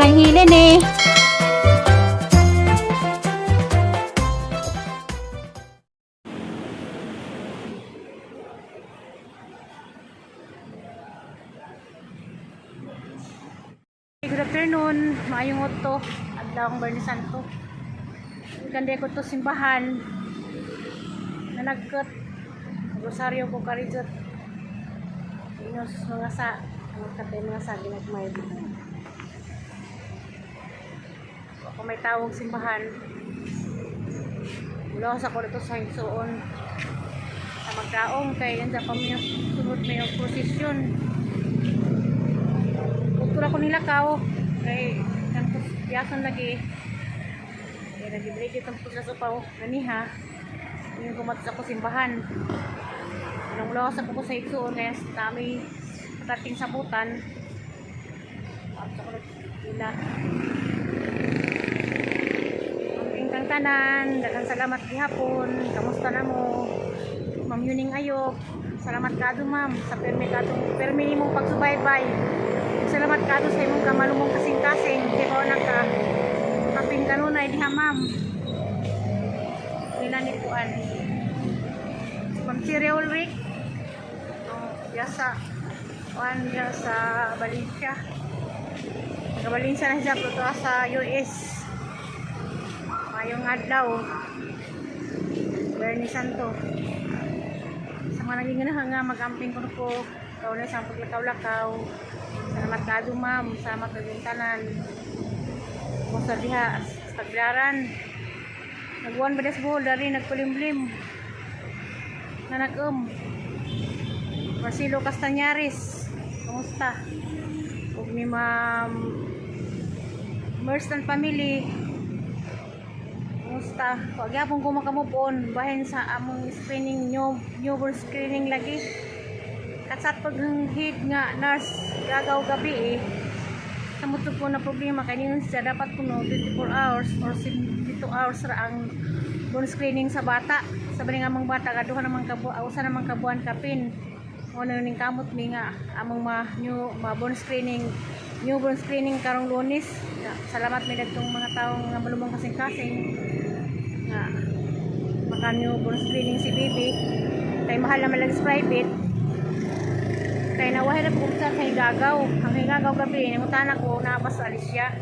Lang hilin eh. Good afternoon, maayong udto, adlaw ang Bernie Santo. Ganda ko to simbahan. Nanagkat rosaryo ko karijot. Inos mga sa ang katay mga sa ginagmay dito. Ako may tawag simbahan. Mula sa ko dito sa Higsuon. Sa magdaong kay yan sa pamilya sunod may prosesyon. Kultura ko nila kao kay kantos biyason lagi. Kaya nag-break itong pusa sa paw ganiha. Yung kumatos ako simbahan. Nung lawas ako ko sa igsuon kaya sa dami patating sabutan. Tapos ako nagpila. Ang kang tanan, daghang salamat gihapon. Kamusta na mo? Ma'am Yuning Ayok. Salamat kado, ma'am, sa permi kadto permi nimong pagsubaybay. Salamat kado sa imong kamalumong kasing-kasing. Di ba na ka kaping kanunay diha, ma'am. Nila ni Puan. Ma'am Siri Ulrich. Oh, yasa kuan diha sa Valencia. Taga Valencia na siya pero tuwa sa US. Mayong adlaw. Bernie Santo. Sa mga naging ganahan nga mag-amping ko ko kaulay sa paglakaw-lakaw. Salamat kado, ma'am, sa mga tanan. Kumusta diha sa taglaran? Nagwan ba des buhol dari nagkulimlim. Na nag-um. Marcelo Castañares. Kumusta? Ug ni Ma'am Merstan family. Kumusta? Wag gyapon ko makamove on bahin sa among screening, newborn screening lagi. Katsat pag head nga nurse gagaw gabi eh. Samot po na problema kay niyon siya dapat kuno 24 hours or 72 hours ra ang born screening sa bata. Sa nga among bata kaduha naman ka usa naman ka buwan kapin. Mo na ning kamot mi nga among ma new ma born screening, newborn screening karong Lunes. Ya, salamat mi dadtong mga taong nga malumong kasing-kasing nga maka newborn screening si baby kay mahal naman lang sa private kay nawahay na po sa higagaw. Ang higagaw gabi, nangutana ko, naabas sa Alicia.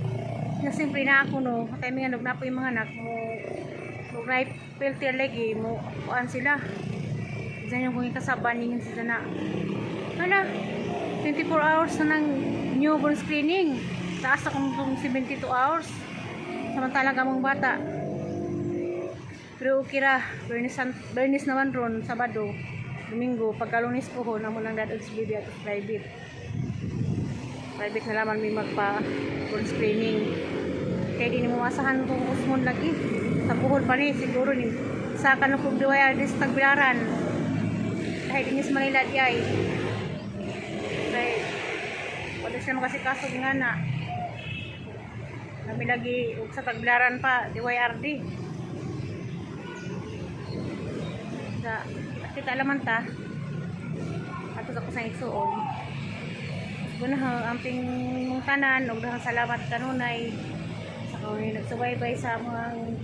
Na siyempre na ako no, timing nga na po yung mga anak mo, mo na filter lagi, mo kuan sila. Diyan yung kung kasaban ninyo sila na. Hala, 24 hours na ng newborn screening. Taas akong itong 72 hours. Samantalang kamong bata. Pero okay ra, Bernice, Bernice naman ron, Sabado, Domingo, pagka Lunes po ho, namo lang dadog si baby at private. Private na laman may magpa born screening. Kaya di mo masahan kung usmon lagi. Sa buhol pa ni, siguro ni sa kanong kung diway dis tagbilaran. Kahit inis Manila di ay. Kay wala siya makasikaso nga na. Kami lagi ug sa tagbilaran pa, DYRD. Sa kita laman ta. Ato sa kusang igsuon. Gunahan amping mong tanan ug daghang salamat kanunay sa kung nagsubaybay sa among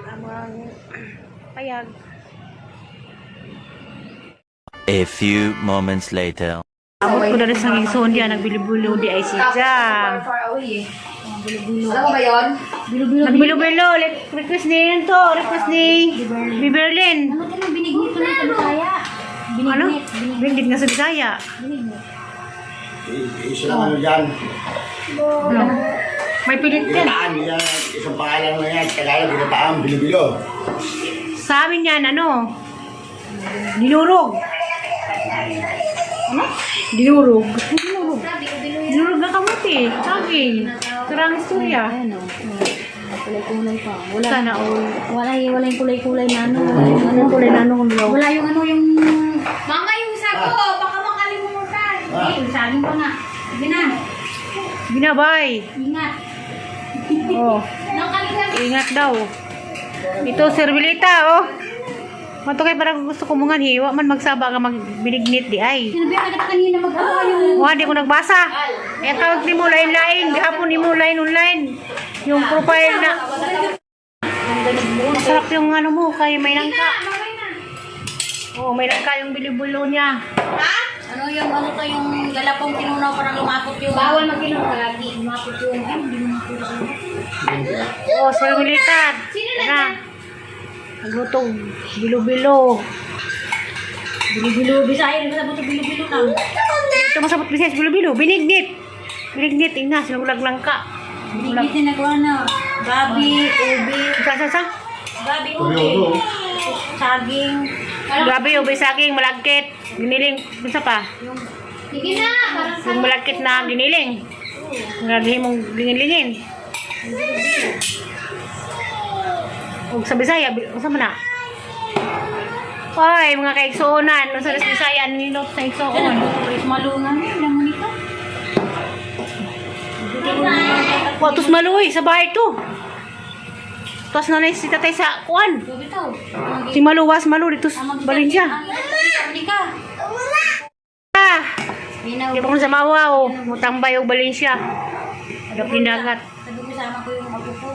among payag. A few moments later. Amot ko dali sa igsuon diya nagbilibilo di ay siya. Far, far away eh. Alam mo ba yun? Nagbilubilo, request ni yun to, request ni Biberlin. Ano ka nang binignit ko ng Bisaya? Ano? Binignit nga sa Bisaya. Binignit. Isa lang ano dyan. Ano? May pilit yan. Ginataan, yan. Isang pangalan lang yan. Tagalog, ginataan, bilo-bilo. Sa amin yan, ano? Dinurog. Ano? Dinurog. Dinurog. Dinurog na kamuti. Saging. Karang istorya. Ayan o. Kulay-kulay pa. Wala. Sana all. Wala, wala yung kulay-kulay na ano. Wala yung ano. Anong kulay na ano kung dilaw? Wala yung ano yung... Mama, yung sago! Baka makalimutan! Eh, yung saging pa nga. Sige na. Binabay. Ingat. Oh. Nakalimutan! Ingat daw. Ito, servilita, oh. Mato kay parang gusto ko mungan hiwa man magsaba ka magbinignit di ay. Sinabi ka na kanina mag-ano yung... Wa di ko nagbasa. Ay, account ni mo, lain-lain. Gahapon ni mo, line online. Yung profile na. Masarap yung ano mo, kay may langka. Oo, may langka yung bilibulo niya. Ano yung ano to yung galapong tinunaw, parang lumapot yung... Bawal mag-inom lagi. Lumapot yung... Ay, hindi mo makita. Oo, sa militar. Sino Na. Naglutong bilo-bilo. Bilo-bilo. Bisaya, di ba sabot yung bilo-bilo na? Ito masabot Bisaya, bilo-bilo. Binignit. Binignit, ina, sinulag langka. Binigit na nagawa na. Gabi, ube. Sa, sa, sa. Gabi, ube. Seryoso? Saging. Grabe, ube saging, malagkit. Giniling, unsa pa? Sige na, parang Yung malagkit na giniling. Grabe mong ginilingin. Og sa Bisaya, unsa man na? Oy, mga kaigsuonan, unsa na sa Bisaya nilot sa igsuon? Is malungan. Ano mo nito? Watos maluoy sa bahay to. Tos na si tatay sa kuan. Bitaw. Si Maluwas Malu dito sa Valencia. Ka. Ah, Minaw. di ba kung sa Mawa o mutambay og Valencia. Ada pinagat. Sabi ko sama ko yung apo ko.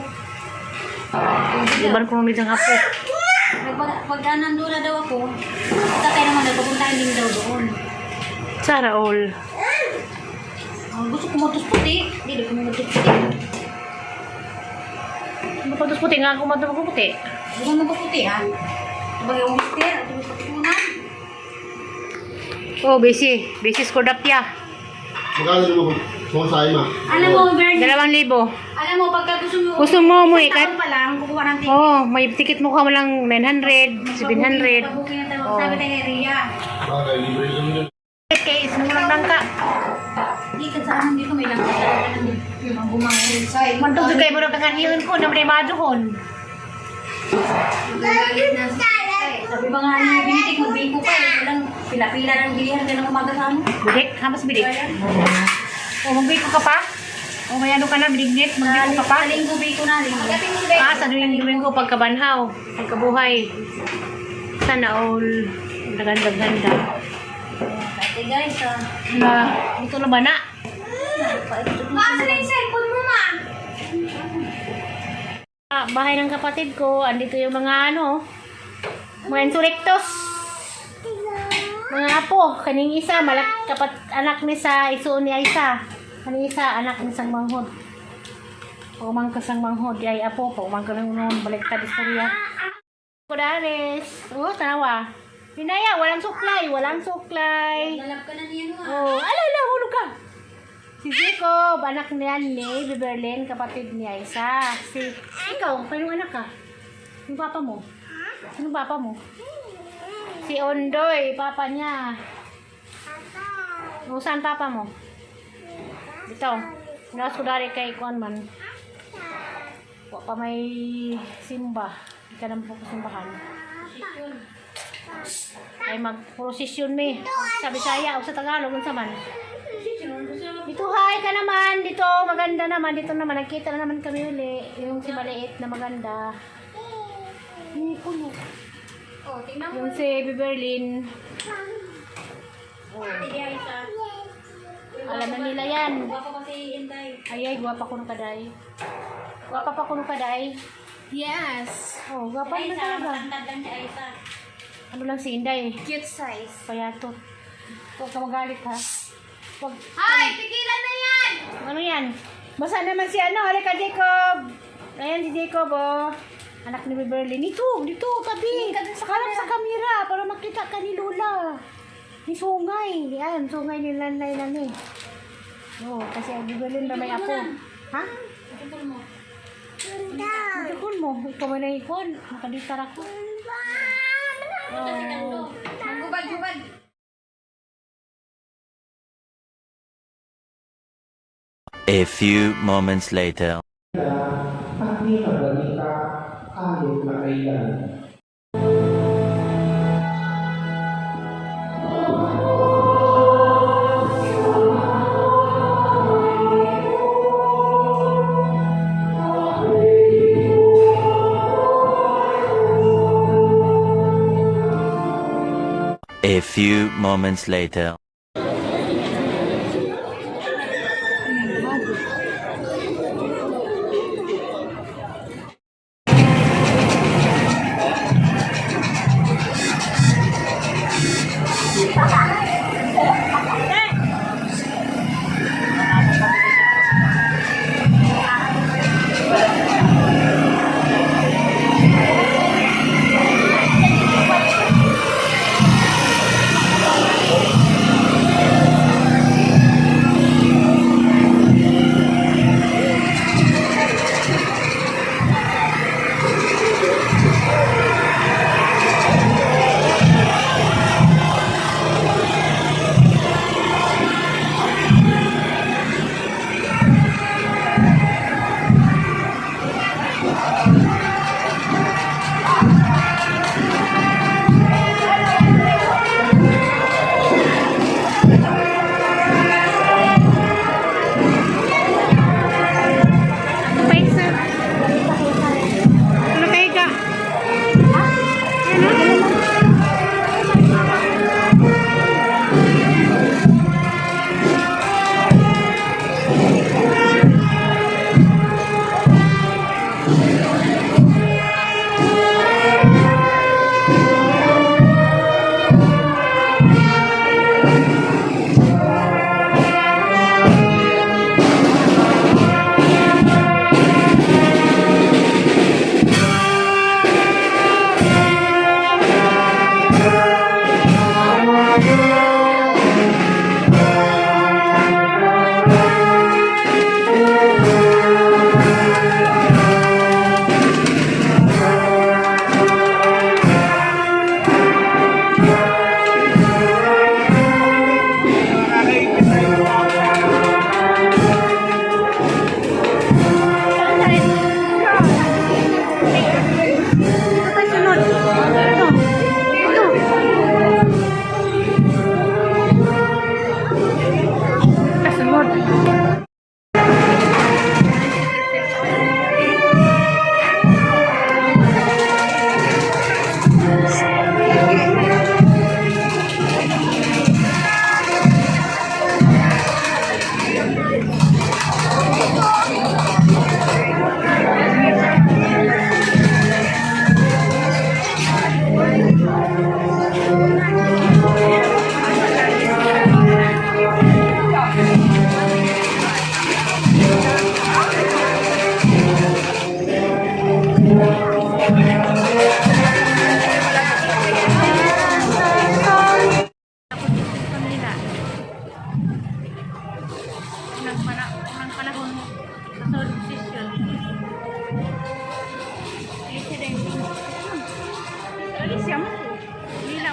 Iban ko nung isang apo. Pagka nandun na daw ako, tatay naman daw, pupuntahan din daw doon. Sana all. Ang gusto ko matos puti. Hindi, di ko matos puti. Mapatos puti nga ako matulog puti. Gusto mo puti ah. Sabagay yung mister, at yung patutunan. Oh, busy. Busy scored up ya. Magkano naman kung sa ma? Alam mo, Bernie, 2,000. alam mo, pagka gusto mo, Gusto mo mo eh, isang kahit taon pa lang, kukuha ng ticket. Oh, may ticket mo ka lang 900, 700. Pagbooking na tayo, Oh. sabi tayo kay Ria. Bagay, libre kami nun. Kay isang lang ka. Hindi, kasi sa amin dito may langka talaga ng mga bumangin. Mantog kay mo nang kakanhiyon ko na may maduhon. Sabi ba nga ni Binitik, magbiko ka eh. Walang pila-pila ng bilihan ka ng umaga sa ano. Bidik, hamas bidik. Oh, magbiko ka pa? Oh, may ano ka na, binignit, magbiko ka pa? Sa linggo, biko na. Linggo. Ah, sa tuwing Domingo, pagkabanhaw, pagkabuhay. Sana all, ganda-ganda. Ate guys, ah. Na, ito na ba na? Maasa na yung cellphone mo, ma. Ah, bahay ng kapatid ko, andito yung mga ano, mga insurectos. Mga apo, kaning isa, malak, kapat, anak ni sa isuon ni Aisa. Kaning isa, anak ni sang manghod. Paumang ka sang manghod, ay apo, paumang ka ng noon, baliktad istorya. Kudares, oh, tanawa. Pinaya, walang suklay, walang suklay. Lalap ka na niya no ah. Oh, ala, ala, hulog ka. Si Jacob, anak niya ni Beverlyn, kapatid ni Aisa. Si, ikaw, kanong anak ka? Yung papa mo? Sinong papa mo? Si Ondoy, papa niya. O, saan papa mo? Dito. Naas ko dari kay Kuan man. Wa pa may simba. Hindi ka naman po simbahan. Ay magprosesyon mi. Sa Bisaya o sa Tagalog, unsa man. Dito, hi ka naman. Dito, maganda naman. Dito naman, nagkita na naman kami uli. Yung si maliit na maganda. Hindi puno. Oh, tingnan mo. Yung si Beverlyn. Ate Aisa. Alam na nila yan. Guwapo kasi Inday. Ay, ay, gwapa ko kaday. Gwapa pa ko kaday. Yes. Oh, gwapa naman Aisa, talaga. matangkad lang si Aisa. Ano lang si Inday? Cute size. Payatot. Huwag ka magalit ha. Huwag. Ay, tigilan na yan! Ano yan? Basa naman si ano, halika Jacob. Ayan si Jacob oh. Anak ni Beverly. Dito, dito, tabi. Harap sa kamera para makita ka ni Lola. Ni Sungay. Yan, Sungay ni Lanlay lang eh. Oh, kasi ang Beverly na may apo. Ha? Tukol mo. Magkakon mo. Ikaw man ay ikon. Nakalitar ako. Oh. Maggubad-gubad. A few moments later. At di mabalita kahit makailan. A few moments later.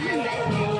Wala man.